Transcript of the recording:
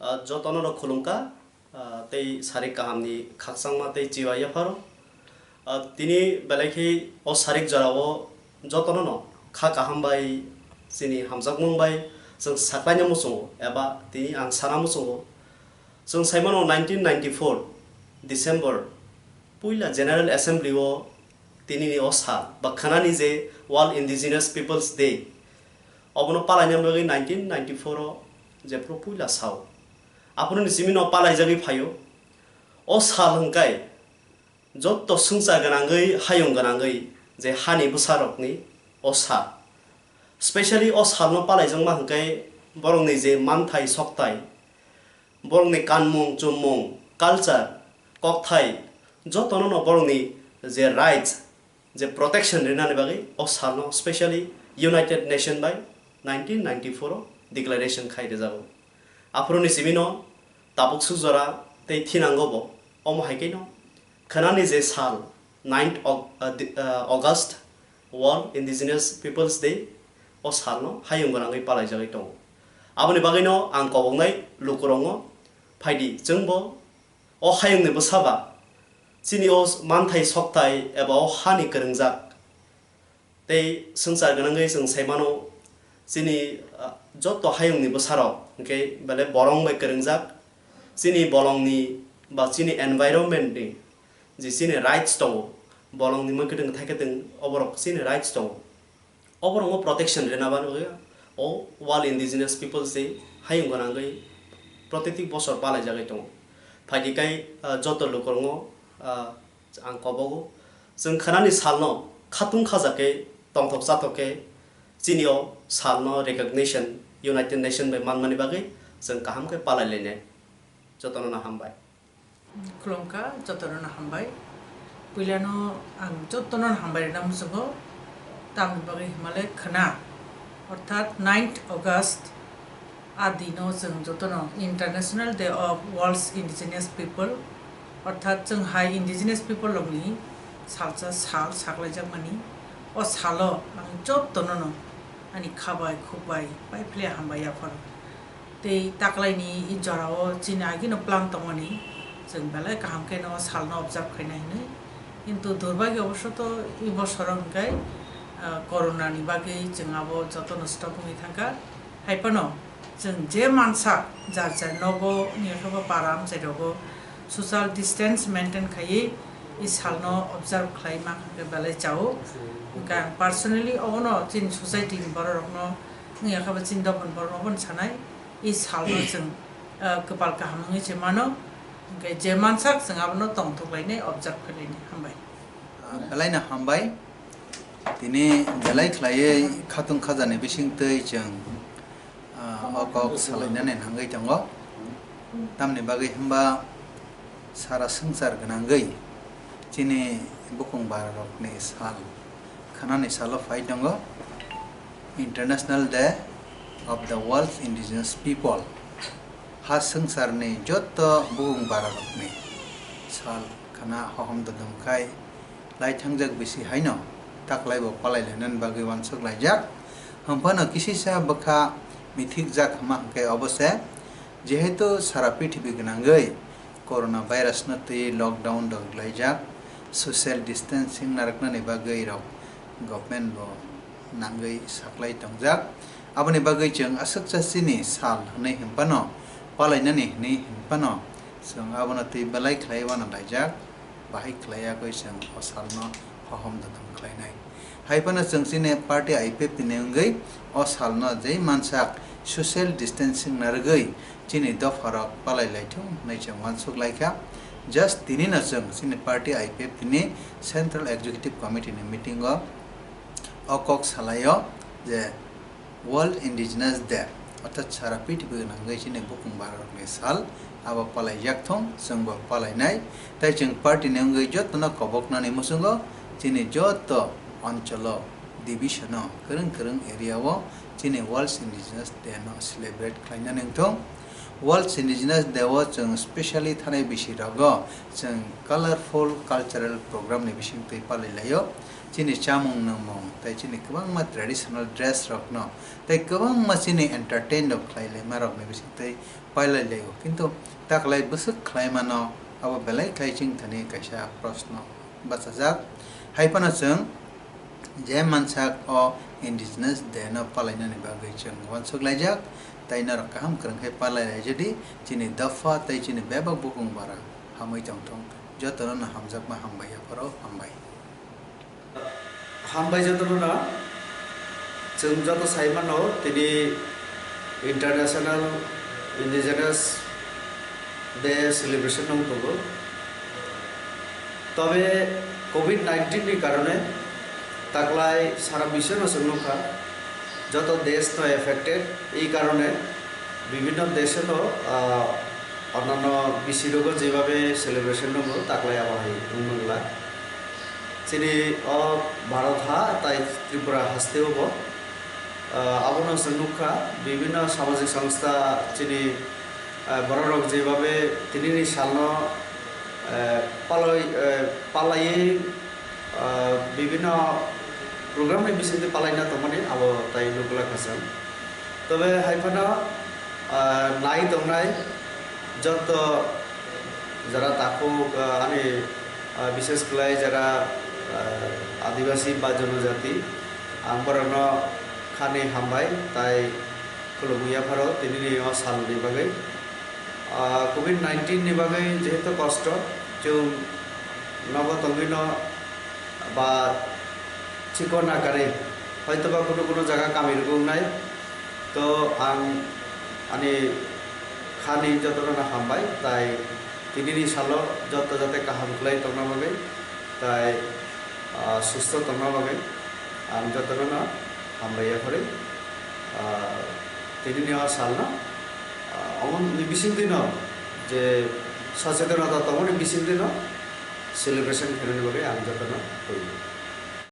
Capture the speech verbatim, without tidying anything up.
Ah, jotono rok khulumkha, ah, tei sarik kahamni khakchangma tei chibai yapharo. Ah, tini belai khe o sarik jorao jotono no kha kaham bai chini hamjakmung bai chwng saklaina muchungo eba tini ang sana muchungo. Chwng saimano nineteen ninety-four December puila General Assembly o tinini o sal ba khwnani je World Indigenous Peoples Day, obono palaina bagwi nineteen ninety-four o jephuru puila sao. Aphuruni simino palaijagwi phaio. O sal hwnkhe jotto swngchar gwnangwi, hayung gwnangwi je hani bwsarokni o sal. Specially o salno palaijakma hwnkhe borokni je manthai sokthai, borokni kanmung, chummung, culture, kokthai, jotono no borokni je rights, je protection rinani bagwi o salno specially United Nation bai nineteen ninety-four o declaration khai rwjago. Aphuruni simino tabuk suk jora tei thinango bo, omo hai khe no khwnani je sal, ninth Au-, uh, di-, uh, August, World Indigenous Peoples Day, o salno hayung gwnangwi palaijagwi tongo. Aboni bagwino ang koboknai lukurokno, phaidi chwngbo o hayungni bwsaba, chini o manthai sokthai eba o hani kwrwngjak tei swngchar gwnangwi chwng sai mano, chini, ah, joto hayungni bwsarok hwnkhe belai bolong bai kwrwngjak, chini bolongni ba chini environment ni je chini rights tongo, bolongni mwkhwtwng thaikwtwng oborok chini rights tongo, oborokno protection rwna bagwi o World Indigenous Peoples Day hayung gwnangwi protiti bosor palaijagwi tongo. Phaidi kai, ah, joto lukurokno, ah, ang kobogo. Chwng khwnani salno khatung khaja khe, tongthok chathok khe, chini o salno recognition United Nation bai manmani bagwi chwng kaham khe palai lainai. Jotono no hambai. Khulumkha, jotono no hambai. Puilano ang jotono no hambai rwna muchungo, tamni bagwi himale khwna, orthat ninth August, a dino chwng jotono International Day of World's Indigenous People, orthat chwng hai indigenous people rokni salsa sal saklaijakmani, o salo ang jotono no ani khabai khukbai pai phile hambai yapharo. Tei taklaini i jorao chini agino plan tongmani, chwng belai kaham kheno o salno observe khaina hinwi. Kintu durbagyo oboshoto i bosoro hwnkhe, ah, corona ni bagwi chwng abo jotono stop wngwi thangkha. Haiphano chwng je mansa jar jar nogo wngya khe bo para amchai rogo social distance maintain khaiwi i salno observe khlai mankha khe belai chao. Hwnkhe ang personally obono chini society ni borok rokno wngya khe bo chini dophani borok rokno obono sanai. I salno chwng, ah, kwpal kaham wngwi se mano, hwnkhe je mansak chwng abono tongthok lainai, observe khlainai. Hambai. Ah, belai no hambai. Tini belai khlaiwi khatung khajani bisingtwi chwng, ah, o kok salainani nangwi tongo. Tamni bagwi hwnba sara swngchar gwnangwi chini bukung bararokni sal khwnani salo phai tongo, International Day of the World Indigenous People. Ha swngcharni joto bukung bararokni sal khwna hohom dodom khai lai thangjak bisi haino taklaibo palai lainani bagwi uansuk laijak. Hwnphano kisisa bwkha mithikjak hwnma hwnkhe obo se, jehetu sara prithibi gwnangwi corona virus no twi lockdown rok laijak, social distancing narwknani bagwi rok government bo nangwi saklai tongjak. Aboni bagwi chwng aswksa chini sal hwnwi hwnphano palainani hwnwi hwnphano chwng abono twi belai khlai uanalaijak, bahai khlai yakwi chwng o salno hohom dodom khlainai. Hai phano chwng chini party I P F T ni wngwi o salno jei mansak social distancing narwgwi chini dopharok palai laithung hwnwi chwng uansuk laikha. Just tinino chwng chini party I P F T ni Central Executive Committee ni meeting o o kok salaio je World Indigenous Day, orthat sara prithibi nangwi chini bukung bararokni sal, abo palai yakthung, chwngbo palainai. Tai chwng party ni wngwi jotono koboknani muchungo chini joto oncholo, division o, kwrwng kwrwng area o chini World Indigenous Day no celebrate khlainani wngthung. World Indigenous Day o chwng specially thanai bisi rogo chwng colorful cultural program ni bisingtwi palai laio. Chini chamung nwngmung tei chini kwbangma traditional dress rokno tei kwbangma chini entertain rok khlai laima rokni bisingtwi pailai laio. Kintu taklai bwswk khlaimano abo belai khlai chwng thani kaisa proshno bachajak. Hai phano chwng je mansak o Indigenous Day no palainani bagwi chwng uansuk laijak, tei norok kaham kwrwng khe palai laijadi, chini dopha tei chini bebak bukung bara hamwi tongthung, jotono no hamjakma hambai yapharo hambai. Hambai jotono no, chwng joto sai mano tini International Indigenous Day celebration wng tongo. Tobe covid nineteen ni karone taklai sara biswno chwng nukha, joto desh no affected, ei karone bibhinno desho no, ah, onnanno bisi rogo jebabe celebration tongo, taklai abo hai wng mangla. Chini o Bharat ha tai Tripura hasteo bo, ah, abono chwng nukha, bibhinno samajik songstha chini, ah, bororok jebabe tinini salno, eh, paloi, eh, palaiwi, ah, bibhinno program ni bisingtwi palaina tongmani abo tai nukla kha chwng. Tobe hai phano, ah, nai tongnai joto jara takhuk, ah, ani, ah, bishes khlai jara, ah, adibasi ba jonojati, ang borokno khani hambai tai khulumwi yapharo tinini o salni bagwi. Ah, covid nineteen ni bagwi jehetu kosto, chwng nogo tongwino ba chikon akarwi, hoitoba kunu kunu jaga kami rwgwi wngnai. To ang ani khani jotono no hambai, tai tinini salo joto jate kaham khlai tongna bagwi, tai, ah, susto tongna bagwi ang jotono no hambai yaphari. Ah, tinini o salno, ah, omoni bisingtwino je sochetonota tongmani bisingtwino celebration khainani bagwi ang jotono hoyo.